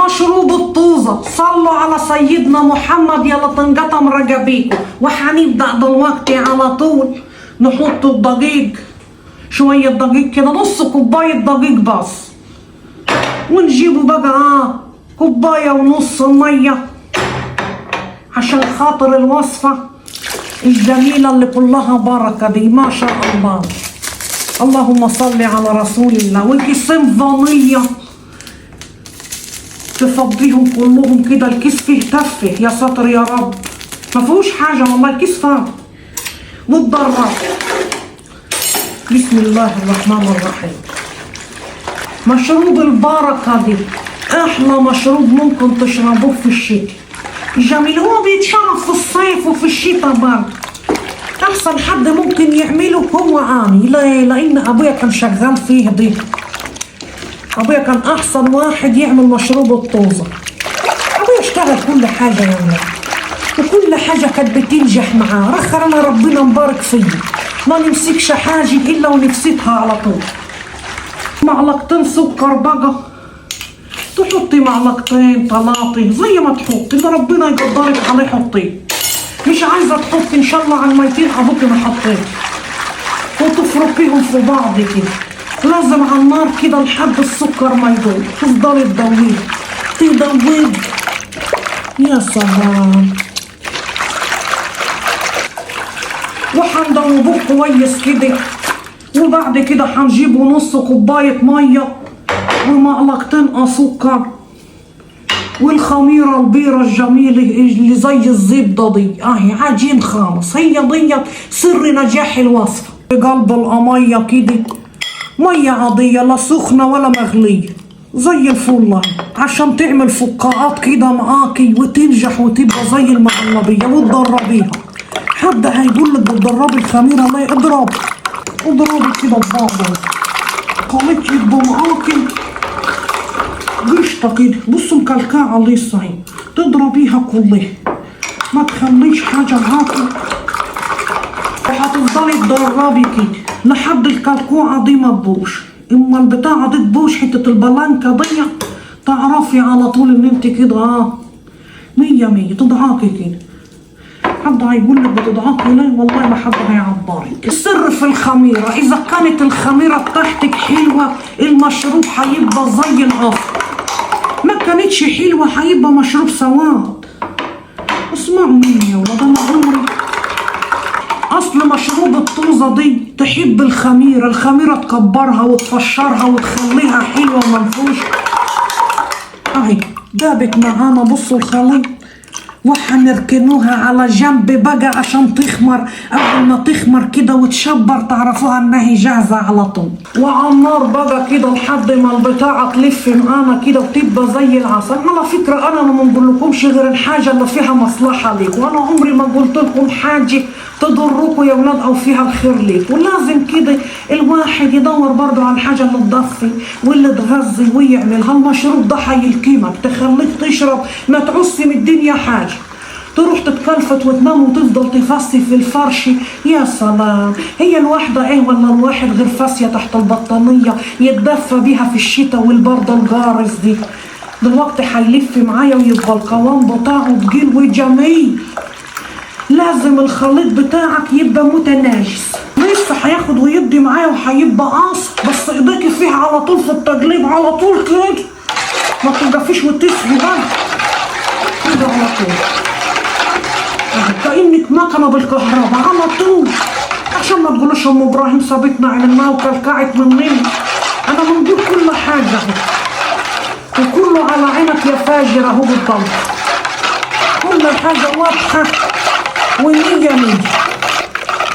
مشروب الطوزة. صلوا على سيدنا محمد يلا تنقطم رقبيكم. وحنبدأ دلوقتي على طول نحط الدقيق، شوية دقيق كده، نص كوباية دقيق بس، ونجيبه بقى كوباية ونص مية عشان خاطر الوصفة الجميلة اللي كلها بركة دي ما شاء الله. اللهم صل على رسول الله. وكيسين فانيليا تفضيهم كلهم كده، الكيس فيه تفه يا ساتر يا رب، ما فيهوش حاجة والله، الكيس فاضي. وتضرب. بسم الله الرحمن الرحيم. مشروب البركة دي أحلى مشروب ممكن تشربوه في الشتاء. جميل، هو بيتشرب في الصيف وفي الشتاء برضه. أحسن حد ممكن يعمله هو أني، لأن أبويا كان شغال فيه دي. أبويا كان أحسن واحد يعمل مشروب الطوزة. أبويا اشتغل كل حاجة يا ولاد، وكل حاجة كانت بتنجح معاه. رخر أنا ربنا مبارك فيه، ما نمسكش حاجة إلا ونفسيتها على طول. معلقتين سكر بقى، تحطي معلقتين ثلاثة زي ما تحطي، اللي ربنا يقدرك عليه حطيه. مش عايزة تحطي إن شاء الله على الميتين أبوكي ما حطيت. وتفركيهم في بعض كده، لازم على النار كده لحد السكر ما يدوب، تفضلي تدوبي تدوبي. يا سلام. وحندوبوه كويس كده، وبعد كده حنجيبوا نص كوباية مية ومعلقتين سكر والخميرة البيرة الجميلة اللي زي الزبدة دي، اهي عجين خالص. هي ديت سر نجاح الوصفة. قلب القمية كده، مية عادية لا سخنة ولا مغلية، زي الفل، عشان تعمل فقاعات كده معاكي وتنجح وتبقى زي المهلبية. وتدربيها، حد هيقول لك بتدربي الخميرة ليه؟ اضربي اضربي كده ببعض، خليط يبقى معاكي قشطة كده. بصوا مكلكعة لسه اهي، تضربيها كلها ما تخليش حاجة معاكي، وهتفضلي تدربي كده لحد الكلكوعة دي ما تبوش. اما البتاعة دي تبوش حتة البلانكة دي، تعرفي على طول ان انت كده مية مية. تضعاكي كده، حد هيقول لك بتضعاكي ليه؟ والله ما حد هيعبرك. السر في الخميرة، اذا كانت الخميرة بتاعتك حلوة المشروب هيبقى زي العسل، ما كانتش حلوة هيبقى مشروب سواد. اسمعوا مني يا ولاد، انا عمري اصل مشروب الطوزة دي تحب الخميرة، الخميرة تكبرها وتفشرها وتخليها حلوة ومنفوشة. اهي جابت معانا، بصوا الخليط، وحنركنوها على جنب بقى عشان تخمر. اول ما تخمر كده وتشبر تعرفوها انها جاهزة على طول. وعلى النار بقى كده لحد ما البتاعه تلف معانا كده وتبقى زي العسل. على فكرة انا ما بقولكمش غير الحاجة اللي فيها مصلحة ليكم، وانا عمري ما قلت لكم حاجة تضركم يا ولاد او فيها الخير ليكم. ولازم كده الواحد يدور برضه على الحاجة اللي تضفي واللي تغذي ويعملها. المشروب ده هيلكمك، تخليك تشرب ما تعصي من الدنيا حاجة، تروح تتكلفت وتنام وتفضل تفسي في الفرش. يا سلام، هي الواحدة ايه ولا الواحد غير فاسية تحت البطانية يتدفى بيها في الشتاء والبرد الجارس دي. دلوقتي هيلف معايا ويبقى القوام بتاعه تقيل وجميل. لازم الخليط بتاعك يبقى متناجس، لسه هياخد ويدي معايا وهيبقى قاص، بس ايديكي فيه على طول في التقليب على طول كده، ما توقفيش وتسهي بقى كده على طول، كأنك مكنة بالكهرباء على طول، عشان ما تقولوش ام ابراهيم سابتنا عملناها وكلكعت مننا. انا بنقول كل حاجة اهو، وكله على عينك يا فاجر اهو بالضبط، كل حاجة واضحة ومية مية.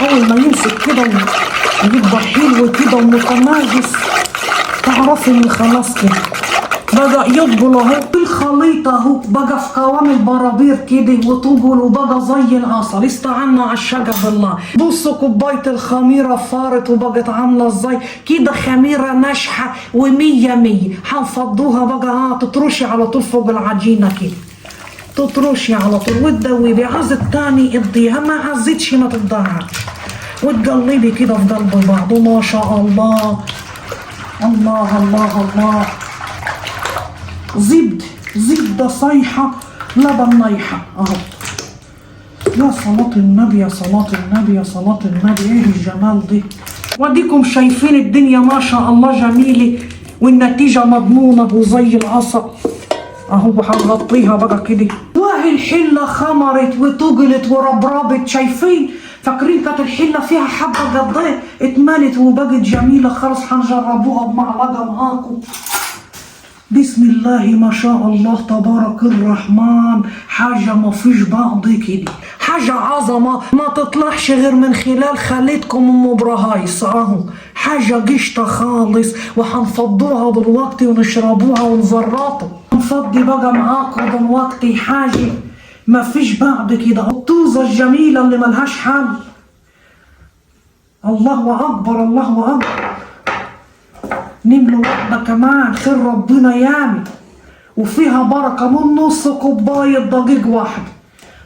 اول ما يمسك كده ويبقى حلو كده ومتناجس تعرفي ان خلاص كده بدأ يطبل اهو الخليط اهو، بقى في قوام البرابير كده وطبل وبقى زي العسل. استعنا على الشجر بالله. بصوا كوباية الخميرة فارت وبقت عاملة ازاي كده، خميرة ناشحة ومية مية. هنفضوها بقى، تطرشي على طول فوق العجينة كده، تطرشي على طول وتدوبي. عايزة تاني اديها، ما عزتش ما تضيعش، وتقلبي كده في قلب بعض. ما شاء الله، الله الله الله، زبد. زبدة صيحة لبن نايحه اهو. يا صلاة النبي يا صلاة النبي يا صلاة النبي، ايه الجمال دي. واديكم شايفين الدنيا ما شاء الله جميلة، والنتيجة مضمونة وزي العسل اهو. هنغطيها بقى كده. وهي الحلة خمرت وتجلت وربربت، شايفين؟ فاكرين كانت الحلة فيها حبة قد اتملت وبقت جميلة خالص. هنجربوها بمعلقة معاكم. بسم الله ما شاء الله تبارك الرحمن، حاجة ما فيش بعض كده، حاجة عظمة ما تطلعش غير من خلال خالتكم ام ابراهيس اهو. حاجة قشطة خالص، وحنفضوها دلوقتي ونشربوها ونزرطوا. نفضي بقى معاكم دلوقتي حاجة ما فيش بعد كده، الطوزة الجميلة اللي ملهاش حل. الله أكبر الله أكبر. نملوا واحدة كمان، خير ربنا يامي وفيها بركة. من نص كوباية دقيق واحدة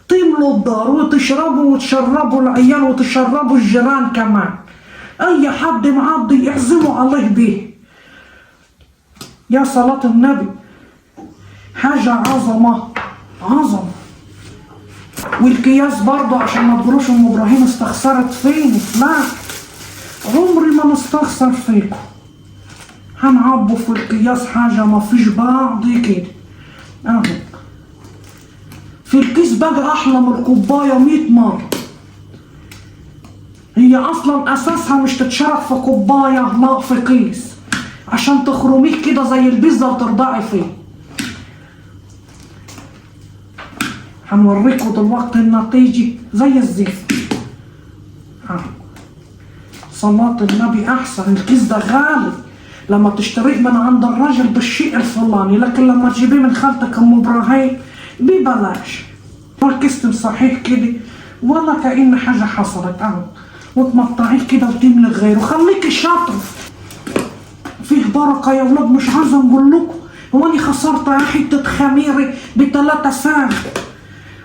تملوا الدار وتشربوا وتشربوا العيال وتشربوا الجيران كمان. أي حد معدي يعزموا عليه بيه. يا صلاة النبي، حاجة عظمة عظمة. والكياس برضو عشان ما تقولوش ام ابراهيم استخسرت فين، لا عمري ما نستخسر فيكم. هنعبوا في الكياس حاجة ما فيش بعض كده اهو. في الكيس بقى احلى من الكوباية 100 مرة. هي اصلا اساسها مش تتشرب في كوباية، لا في كيس، عشان تخرميه كده زي البيتزا وترضعي فيه. هنوريكم دلوقتي النتيجة زي الزفت. صلاة النبي احسن. الكيس ده غالي لما تشتريه من عند الراجل بالشيء الفلاني، لكن لما تجيبيه من خالتك ام ابراهيم ببلاش. الكيس تمسحيه كده ولا كأن حاجة حصلت اهو، وتمطعيه كده وتملي غيره. خليكي شاطر، فيه بركة يا ولاد. مش عايزة نقول لكم هو انا خسرت حتة خميرة ب3 ساعات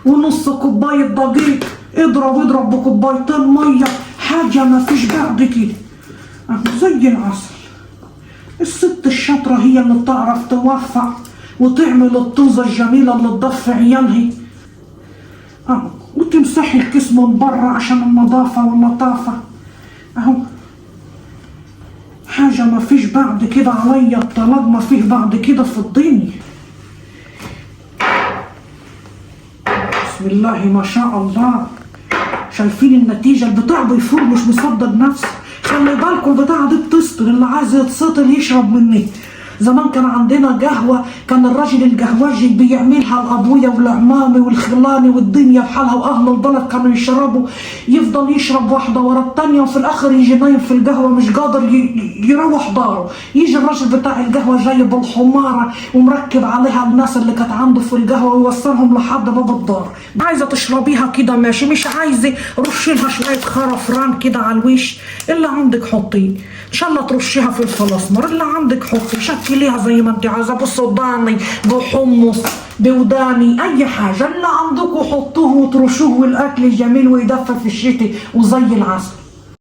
ونص كوباية دقيق. اضرب اضرب بكوبايتين مية، حاجة ما فيش بعد كده اهو زي العسل. الست الشاطرة هي اللي بتعرف توفق وتعمل الطوزة الجميلة اللي تضفي عيالها اهو، وتمسحي الكيس من برا عشان النظافة واللطافة اهو. حاجة ما فيش بعد كده، عليا الطلاق ما فيه بعد كده في الدنيا. بسم الله ما شاء الله. شايفين النتيجة؟ البتاع بيفور مش مصدق نفسه. خلي بالكم البتاعة دي بتسطل، اللي عايز يتسطل يشرب مني. زمان كان عندنا قهوة، كان الراجل القهوجي بيعملها لأبويا والعمامي والخلاني والدنيا بحالها، وأهل البلد كانوا يشربوا. يفضل يشرب واحدة ورا التانية، وفي الآخر يجي نايم في القهوة مش قادر يروح داره. يجي الراجل بتاع القهوة جايب الحمارة ومركب عليها الناس اللي كانت عنده في القهوة ويوصلهم لحد باب الدار. عايزة تشربيها كده ماشي، مش عايزة رشي لها شوية خرفران كده على الوش، اللي عندك حطيه. إن شاء الله ترشيها فلفل أسمر، اللي عندك حطي، شكليها زي ما انت عايزه، بصداني بحمص بوداني اي حاجة اللي عندكم حطوه وترشوه، والاكل جميل ويدفى في الشتاء وزي العسل.